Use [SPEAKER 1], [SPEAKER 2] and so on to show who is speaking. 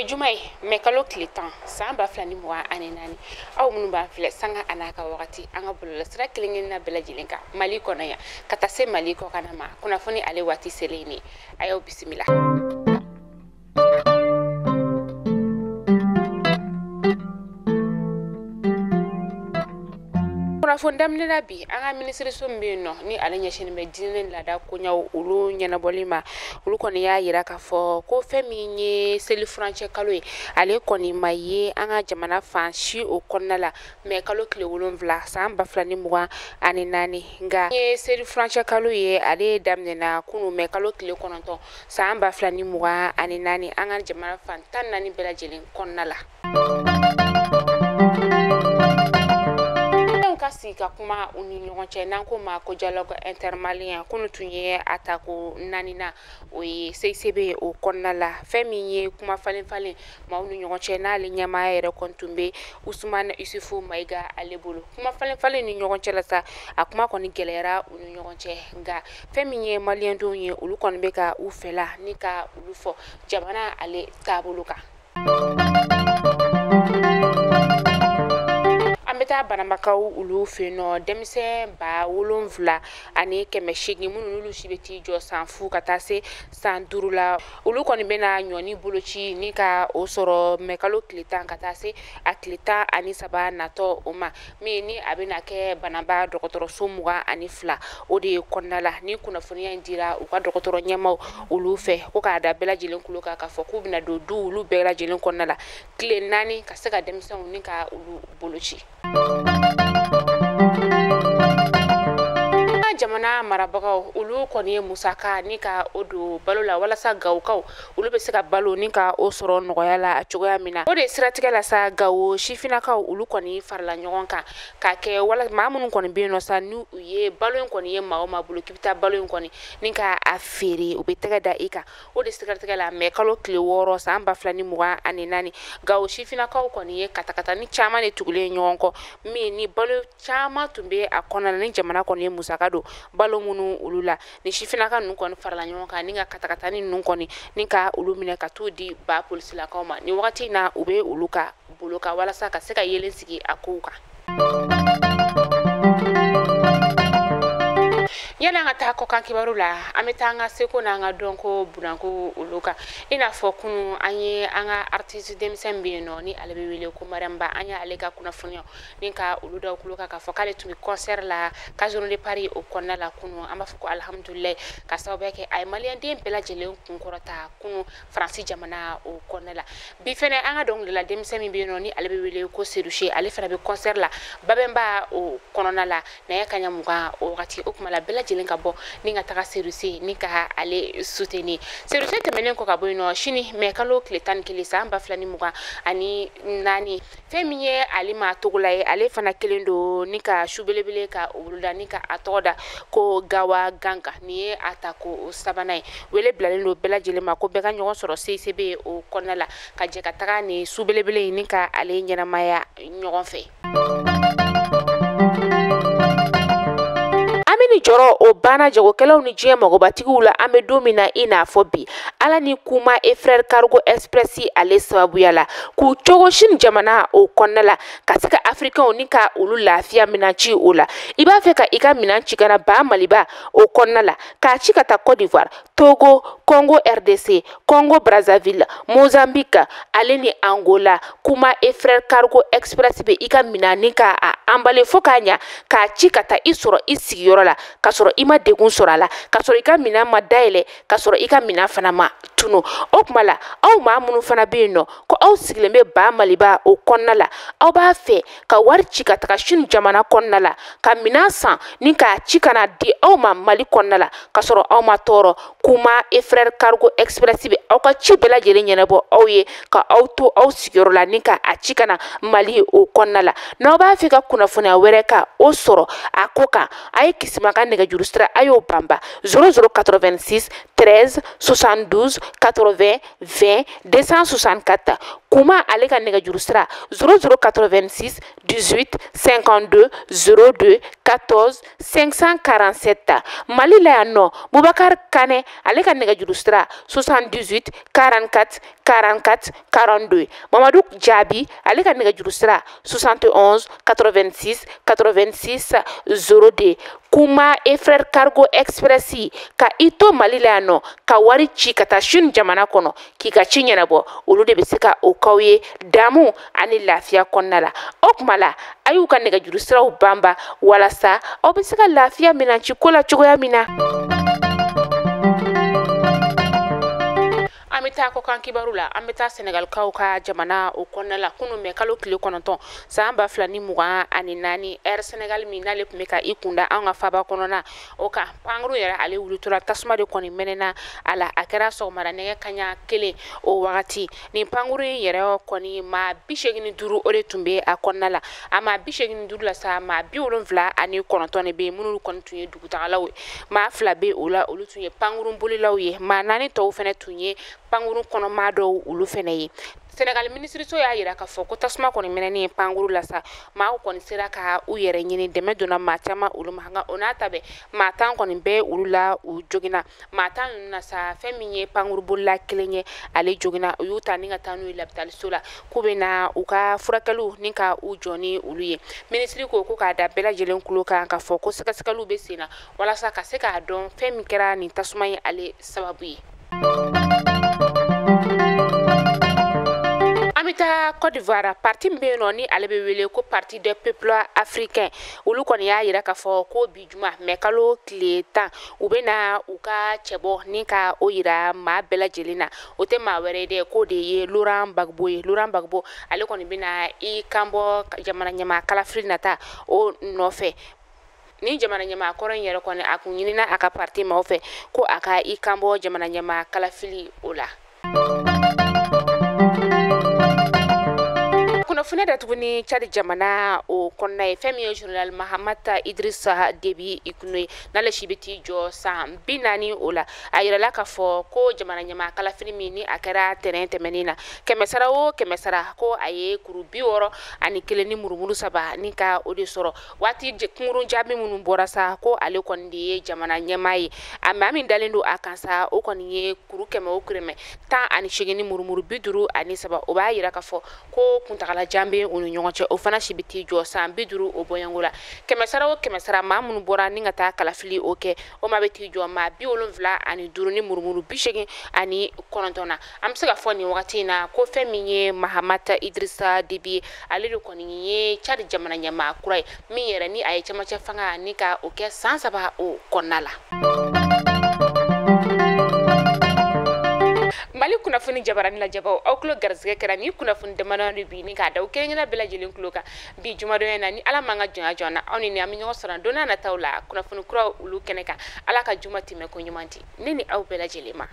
[SPEAKER 1] juma ye mɛ kalo tile 10 san 2024. Aw minnu b'an filɛ sanga a n'a ka wagati an ka bɔlɔlɔsira kelen kelenna bɛɛ lajɛlen kan Mali kɔnɔ yan ka taa se Mali kɔkanna ma, kunnafoni ale waati selen ne a y'aw bisimila. Kunnafoni daminɛ la bi an ka minisiriso min bɛ yen nɔ ni ale ɲɛsinnen bɛ diinɛ laada koɲɛw olu ɲɛnabɔli ma, olu kɔni y'a yira k'a fɔ ko fɛn min ye seli furancɛ kalo ye ale kɔni ma ye an ka jamana fan si o kɔnɔna la mɛ kalo tile 7 san 2024. Nka ye seli furancɛ kalo ye ale daminɛna kunun mɛ kalo tile 9 san 2024 an ka jamana fan 14 bɛɛ lajɛlen kɔnɔna la. Ka sigi ka kuma u ni ɲɔgɔn cɛ n'an ko ma ko dialogue intermalien kunun tun ye a tako 4nan o ye CICB o kɔnɔna la. Fɛn min ye kuma falen falen maaw ni ɲɔgɔn cɛ n'ale ɲɛmaaya yɛrɛ kɔni tun bɛ Usumani Isufu Mayiga ale bolo. Kuma falen falen ni ɲɔgɔn cɛ la sa, a kuma kɔni gɛlɛyara u ni ɲɔgɔn cɛ, nka fɛn min ye maliyɛndenw ye olu kɔni bɛ ka u fɛla ni ka olu fɔ jamana ale taabolo kan. An bɛ taa Banambakaw olu fɛ yen nɔ, denmisɛn 7800 minnu n'olu si bɛ t'i jɔ san 0 ka taa se san 5 la, olu kɔni bɛna ɲɔni boloci ni ka o sɔrɔ mɛ kalo tile 10 ka taa se a tile 13 natɔ o ma, min ni a bɛna kɛ Banamba dɔgɔtɔrɔso 22 o de ye kɔnɔna la. Ni kunnafoniya in dira u ka dɔgɔtɔrɔ ɲɛmaaw olu fɛ ko k'a da bɛɛ lajɛlen kulo kan k'a fɔ k'u bɛna don du olu bɛɛ lajɛlen kɔnɔna la tile 4 ka se ka denmisɛnw ni ka olu boloci. Jamana marabagaw olu kɔni ye musaka ni ka o don balo la walasa Gawokaw olu bɛ se ka balo ni ka o sɔrɔ nɔgɔya la cogoya min na. O de siratigɛ la sa, Gawo sifinnakaw olu kɔni farala ɲɔgɔn kan k'a kɛ wala maa minnu kɔni bɛ yen nɔ sa, n'u ye balo in kɔni ye maa o maa bolo k'i bɛ taa balo in kɔni ni ka a feere u bɛ tɛgɛ da i kan. O de siratigɛ la mɛ kalo tile 6 san 2024 Gawo sifinnakaw kɔni ye katakatani caman de tugulen ɲɔgɔn kɔ min ni balo caman tun bɛ a kɔnɔna na ni jamana kɔni ye musaka don balo minnu olu la. Ni sifinnaka ninnu kɔni farala ɲɔgɔn kan ni ka katakatani ninnu kɔni ni ka olu minɛ ka t'u di ba polisilakaw ma. Ni wagati in na u bɛ olu ka bolo kan walasa ka se ka yelen sigi a kow kan. Yanni an ka taa kɔkan kibaru la, an bɛ taa an ka seko n'an ka dɔnko bunako olu kan. I n'a fɔ kunun an ye an ka artiste denmisɛn bɛ yen nɔ ni ale bɛ wele ko Mariam Ba, an y'ale ka kunnafoniya ni ka olu da kulo kan k'a fɔ k'ale tun bɛ concert la Casino de Paris o kɔnɔna la kunun. An b'a fɔ ko alihamudulilayi ka sababuya kɛ a ye maliyɛnden bɛɛ lajɛlen kunkɔrɔta kunun Faransi jamana o kɔnɔna la. Bi fɛnɛ an ka dɔnkilidala denmisɛn min bɛ yen nɔ ni ale bɛ wele ko Seydou, ale fana bɛ concert la Babɛnba o kɔnɔna la nɛgɛ kanɲɛ 20 o wagati. O kuma la bɛɛ lajɛlen ka bɔ ni ka taga Seydou ni ka ale soutenir. Seydou tɛmɛnen kɔ ka bɔ yen nɔ, sini mɛ kalo tile 11 san 2024 fɛn min ye Alima Togola ye, ale fana kelen don ni ka su belebele ka o boloda ni ka a tɔgɔ da ko Gawa Ganga. Nin ye a ta ko sabanan ye. Wele bilalen don bɛɛ lajɛlen ma ko bɛɛ ka ɲɔgɔn sɔrɔ CICB o kɔnɔna la ka jɛ ka taga nin su belebele in ni ka ale ɲɛnamaya ɲɔgɔn fɛ. Ni jɔrɔ o banna jagokɛlaw ni diɲɛ magobatigiw la an bɛ don min na i n'a fɔ bi, Ala ni Kuma et Frère Cargo Express ale sababuya la k'u cogo sini jamana o kɔnɔna la ka se ka Africainw ni ka olu lafiya minɛn ci o la. I b'a fɛ ka i ka minɛn ci ka na ba Maliba o kɔnɔna la k'a ci ka taa Côte d'Ivoire, Togo, Congo RDC, Congo Brazzaville, Mozambique ale ni Angola. Kuma et Frère Cargo Express bɛ i ka minɛn ni ka a emballer fo k'a ɲa k'a ci ka taa i sɔrɔ i sigiyɔrɔ la k'a sɔrɔ i ma degun sɔrɔ a la, k'a sɔrɔ i ka minɛn ma dayɛlɛ, k'a sɔrɔ i ka minɛn fana ma tunu. O kuma la aw maa minnu fana bɛ yen nɔ ko aw sigilen bɛ ba Maliba o kɔnɔna la, aw b'a fɛ ka wari ci ka taga Chine jamana kɔnɔna la ka minɛn san ni k'a ci ka na di aw ma Mali kɔnɔna la k'a sɔrɔ aw ma tɔɔrɔ. Kuma et Frère Cargo Express bɛ aw ka ci bɛɛ lajɛlen ɲɛnabɔ aw ye ka aw to aw sigiyɔrɔ la ni ka a ci ka na Mali o kɔnɔna la. N'aw b'a fɛ ka kunnafoniya wɛrɛ ka o sɔrɔ a ko kan, a ye Kisima ka nɛgɛjuru sira a y'o banba 00 86 13 72 80 20 264. Kuma ale ka nɛgɛjuru sira 0086 18 52 02 14 547. Mali la yan nɔ, Bubakar Kane ale ka nɛgɛjuru sira 78 44 44 42. Mamadu Jaabi ale ka nɛgɛjuru sira 71 86 86 02. Kuma et Frère Cargo Express ka i to Mali la yan nɔ ka wari ci ka taa Chine jamana kɔnɔ k'i ka ci ɲɛnabɔ, olu de bɛ se ka o k'aw ye damu ani lafiya kɔnɔna la. O tuma la a y'u ka nɛgɛjuru siraw banba walasa aw bɛ se ka lafiya minɛnci ko la cogoya min na. An bɛ taa kɔkan kibaru la, an bɛ taa Senegalikaw ka jamana o kɔnɔna la. Kunun mɛ kalo tile 9 san 2024, Air Senegal min n'ale tun bɛ ka i kunda an ka faba kɔnɔna o kan, pankuru yɛrɛ ale wulitɔla tasuma de kɔni mɛnɛna a la. A kɛra sɔgɔmada nɛgɛ kanɲɛ 1 o wagati. Nin pankuru in yɛrɛ kɔni maa 85 o de tun bɛ a kɔnɔna la. A maa 85 la sa, maa 79 de bɛ yen minnu kɔni tun ye dugutagalaw ye. Maa 2 bɛ o la, olu tun ye pankurunbolilaw ye. Maa 4 tɔw fana tun ye pankuru kɔnɔmaa dɔw olu fana ye. Senegal minisiriso y'a jira k'a fɔ ko tasuma kɔni mɛnɛnen pankuru la sa, maaw kɔni sera ka u yɛrɛ ɲini, dɛmɛ donna maa caman olu ma, nka o n'a ta bɛɛ maa 10 kɔni bɛ olu la u joginna. Maa 10 ninnu na sa, fɛn min ye pankurubolila kelen ye, ale joginna. U y'u ta ni ka taa n'u ye labitaliso la k'u bɛ na u ka furakɛliw ni ka u jɔ ni olu ye. Minisiri ko k'a da bɛɛ lajɛlen tulo kan k'a fɔ ko sɛgɛsɛgɛliw bɛ sen na walasa ka se k'a dɔn fɛn min kɛra nin tasuma in ale sababu ye. An bɛ taa Côte d'Ivoire, parti min bɛ yen nɔ ni ale bɛ wele ko Parti des peuples africains, olu kɔni y'a jira k'a fɔ ko bi juma mɛ kalo tile 10 u bɛ na u ka cɛbɔ ni ka o jira maa bɛɛ lajɛlen na. O tɛ maa wɛrɛ ye dɛ, k'o de ye Laurent Gbagbo ye. Laurent Gbagbo ale kɔni bɛ na i kanbɔ jamana ɲɛmaa kalafili nata o nɔfɛ. Ni jamana ɲɛmaa kɔrɔ in yɛrɛ kɔni a kun ɲinina a ka parti maaw fɛ ko a ka i kanbɔ jamana ɲɛmaa kalafili o la. Kunnafoniya datugu ni Tchad jamana o kɔnɔna ye, fɛn min ye général Mahamat Idrissa Déby Itno ye, n'ale si bɛ t'i jɔ san 40 o la. A yirala k'a fɔ ko jamana ɲɛmaa kalafili min ni a kɛra tɛnɛn tɛmɛnen na, 100 sara o 100 sara ko a ye kuru 61 ni murumuru 3 ni ka o de sɔrɔ. Waati kunkurun jaabi minnu bɔra sa, ko ale kɔni de ye jamana ɲɛmaa ye. A maa min dalen don a kan sa, o kɔni ye kuru 100 o 118 ni murumuru 53. O b'a yira k'a fɔ ko kuntagala jan bɛ u ni ɲɔgɔn cɛ, o fana si bɛ t'i jɔ san 50 o bɔɲɔgɔnko la. 100 sara o 100 sara maa minnu bɔra ni ka taa kalafili o kɛ, o maa bɛ t'i jɔ maa 75 ni murumuru 89 na. An bɛ se ka fɔ nin wagati in na ko fɛn min ye Mahamat Idrissa Déby ye, ale de kɔni ye Tchad jamana ɲɛmaa kura ye min yɛrɛ ni a ye cɛmancɛ fanga ni ka o kɛ san 3 o kɔnɔna la. Mali kunnafoni jabarani lajɛbaw, aw tulo garisɛgɛ kɛra ni kunnafoni damadɔ de bi ni k'a da aw kelen-kelenna bɛɛ lajɛlen tulo kan bi jumadonya in na. Ni Ala m'an ka jɔnya jɔ an na, aw ni ne an bɛ ɲɔgɔn sɔrɔ don n'a nataw la kunnafoni kuraw olu kɛnɛ kan. Ala ka juma tɛmɛ ko ɲuman di ne ni aw bɛɛ lajɛlen ma.